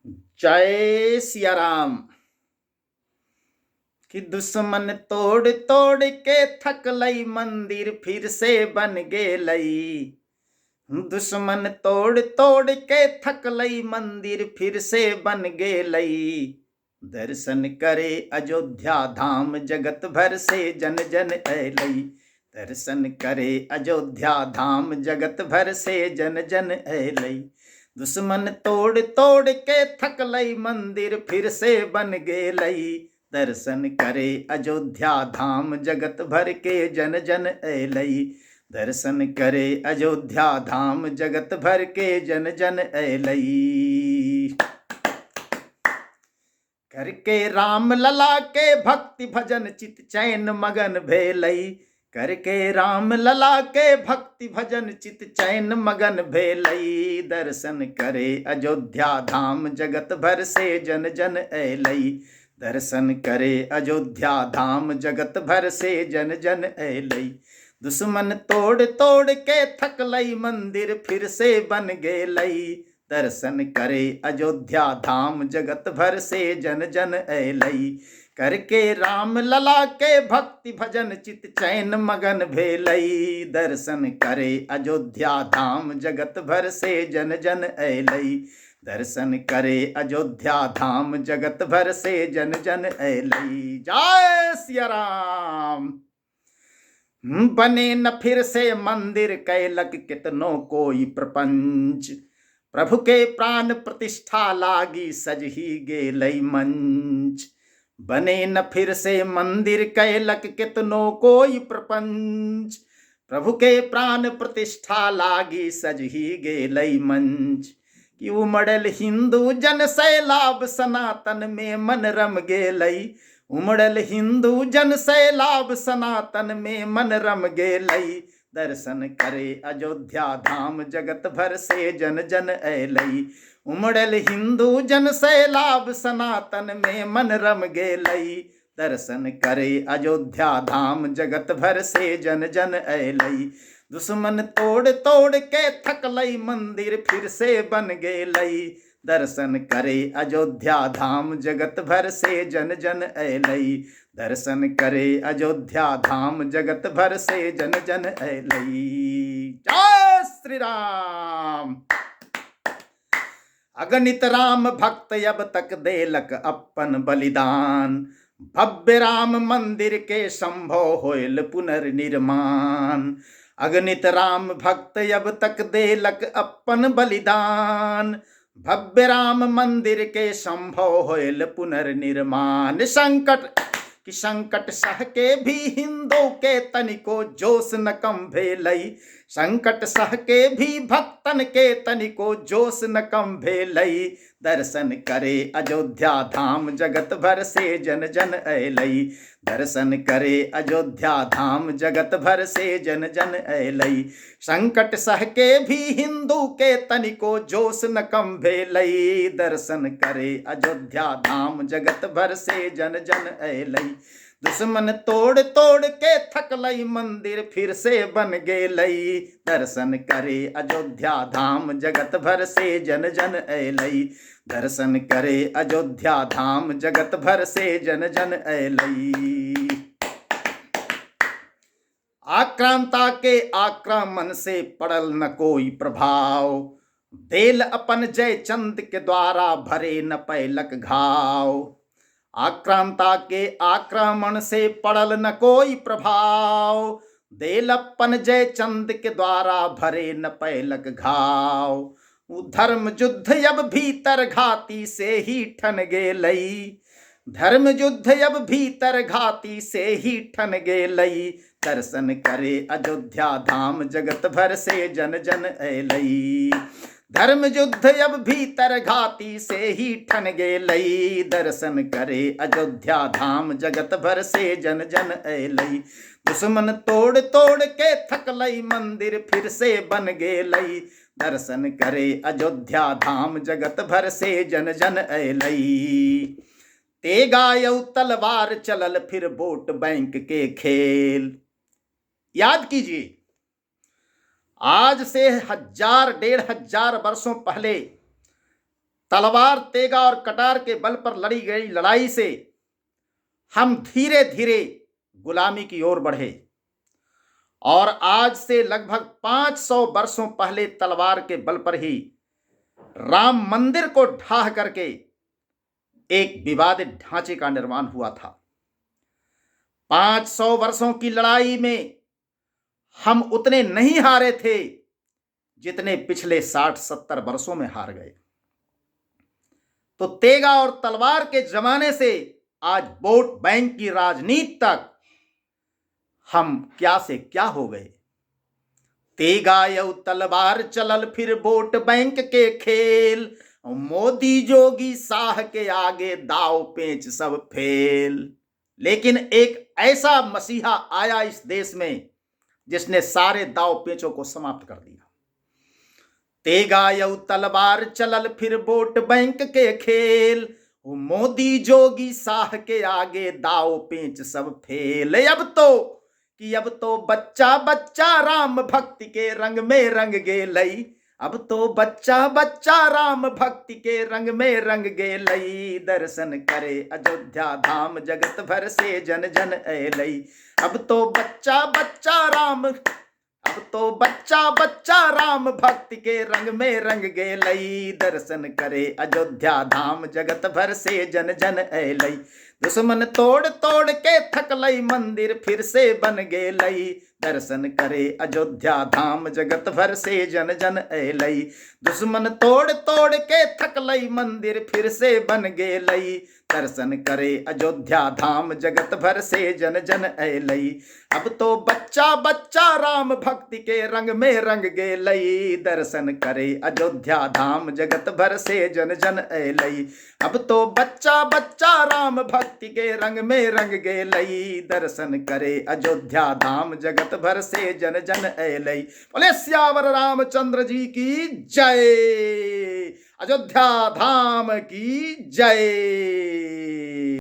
जय सिया राम। कि दुश्मन तोड़ तोड़ के थकलई मंदिर फिर से बन गेलई। दुश्मन तोड़ तोड़ के थकलई मंदिर फिर से बन गेलई। दर्शन करे अयोध्या धाम जगत भर से जन जन अयलई। दर्शन करे अयोध्या धाम जगत भर से जन जन अयलई। दुश्मन तोड़ तोड़ के थकलई मंदिर फिर से बन गेलई। दर्शन करे अयोध्या धाम जगत भर के जन जन अयलई। दर्शन करे अयोध्या धाम जगत भर के जन जन अयलई। करके राम लला के भक्ति भजन चित चैन मगन भेलई। करके राम लला के भक्ति भजन चित चैन मगन भेलई। दर्शन करे अयोध्या धाम जगत भर से जन जन अयलई। दर्शन करे अयोध्या धाम जगत भर से जन जन अयलई। दुश्मन तोड़ तोड़ के थकलई मंदिर फिर से बन गेलई। दर्शन करे अयोध्या धाम जगत भर से जन जन अयलई। करके राम लला के भक्ति भजन चित चैन मगन भेलई। दर्शन करे अयोध्या धाम जगत भर से जन जन अयलई। दर्शन करे अयोध्या धाम जगत भर से जन जन अयलई। जय सिया राम। बने न फिर से मंदिर कैलक कितनो कोई प्रपंच। प्रभु के प्राण प्रतिष्ठा लागी सज ही गेलई मंच। बने न फिर से मंदिर कैलक कितनो कोई प्रपंच। प्रभु के प्राण प्रतिष्ठा लागी सज ही गेलई मंच। कि उमड़ल हिंदू जन सैलाब सनातन में मन रम गेलई। उमड़ल हिंदू जन सैलाब सनातन में मन रम गेलई। दर्शन करे अयोध्या धाम जगत भर से जन जन अयलई। उमड़ल हिंदू जन सैलाब सनातन में मन रम गेलई। दर्शन करे अयोध्या धाम जगत भर से जन जन अयलई। दुश्मन तोड़ तोड़ के थकलई मंदिर फिर से बन गेलई। दर्शन करे अयोध्या धाम जगत भर से जन जन अयलई। दर्शन करे अयोध्या धाम जगत भर से जन जन अयलई। जय श्री राम। अगणित राम भक्त अब तक देलक अपन बलिदान। भव्य राम मंदिर के संभव होयल पुनर्निर्माण। अगणित राम भक्त अब तक देलक अपन बलिदान। भव्य राम मंदिर के संभव होयल पुनर्निर्माण। संकट कि संकट सह के भी हिंदू के तनिको जोश न कम भेलई। संकट सह के भी भक्तन के तनिको जोश न कम भेलई। दर्शन करे अयोध्या धाम जगत भर से जन जन अयलई। दर्शन करे अयोध्या धाम जगत भर से जन जन अयलई। संकट सह के भी हिंदू के तनिको जोश न कम भेलई। दर्शन करे अयोध्या धाम जगत भर से जन जन अयलई। दुश्मन तोड़ तोड़ के थकलई मंदिर फिर से बन गेलई। दर्शन करे अयोध्या धाम जगत भर से जन जन अयलई। दर्शन करे अयोध्या धाम जगत भर से जन जन अयलई। आक्रांता के आक्रमण से पड़ल न कोई प्रभाव। देल अपन जयचंद के द्वारा भरे न पैलक घाव। आक्रांता के आक्रमण से पड़ल न कोई प्रभाव। देल अपन जयचंद के द्वारा भरे न पैलक घाव। धर्म युद्ध अब भीतर घाती से ही ठन गेलई। धर्म युद्ध अब भीतर घाती से ही ठन गेलई। दर्शन करे अयोध्या धाम जगत भर से जन जन अयलई। धर्म युद्ध अब भीतर घाती से ही ठन गेलई। दर्शन करे अयोध्या धाम जगत भर से जन जन अयलई। दुश्मन तोड़ तोड़ के थकलई मंदिर फिर से बन गेलई। दर्शन करे अयोध्या धाम जगत भर से जन जन अयलई। तेगायऊ तलवार चलल फिर वोट बैंक के खेल। याद कीजिए, आज से 1000 1500 वर्षों पहले तलवार, तेगा और कटार के बल पर लड़ी गई लड़ाई से हम धीरे धीरे गुलामी की ओर बढ़े और आज से लगभग 500 वर्षों पहले तलवार के बल पर ही राम मंदिर को ढाह करके एक विवादित ढांचे का निर्माण हुआ था। 500 वर्षों की लड़ाई में हम उतने नहीं हारे थे जितने पिछले 60-70 वर्षों में हार गए। तो तेगा और तलवार के जमाने से आज वोट बैंक की राजनीति तक हम क्या से क्या हो गए। तेगा यौ तलवार चलल फिर वोट बैंक के खेल, मोदी जोगी शाह के आगे दाव पेंच सब फेल। लेकिन एक ऐसा मसीहा आया इस देश में जिसने सारे दाव पेंचों को समाप्त कर दिया। तेगा यौ तलवार चलल फिर वोट बैंक के खेल, मोदी जोगी शाह के आगे दाव पेंच सब फेल। अब तो बच्चा बच्चा राम भक्ति के रंग में रंग गेलई, अब तो बच्चा बच्चा राम भक्ति के रंग में रंग गेलई। दर्शन करे अयोध्या धाम जगत भर से जन जन ऐलई, अब तो बच्चा बच्चा राम, अब तो बच्चा बच्चा राम भक्ति के रंग में रंग गेलई। दर्शन करे अयोध्या धाम जगत भर से जन जन ऐलई, दुश्मन तोड़ तोड़ के थकलई मंदिर फिर से बन गेलई। दर्शन करे अयोध्या धाम जगत भर से जन जन ऐलई, दुश्मन तोड़ तोड़ के थकलई मंदिर फिर से बन गेलई। दर्शन करे अयोध्या धाम जगत भर से जन जन ऐलई, अब तो बच्चा बच्चा राम भक्ति के रंग में रंग गेलई। दर्शन करे अयोध्या धाम जगत भर से जन जन ऐलई, अब तो बच्चा बच्चा राम भक्ति के रंग में रंग गेलई। दर्शन करे अयोध्या धाम जगत भर से जन जन ऐलई। बोले सियावर रामचंद्र जी की जय, अयोध्या धाम की जय।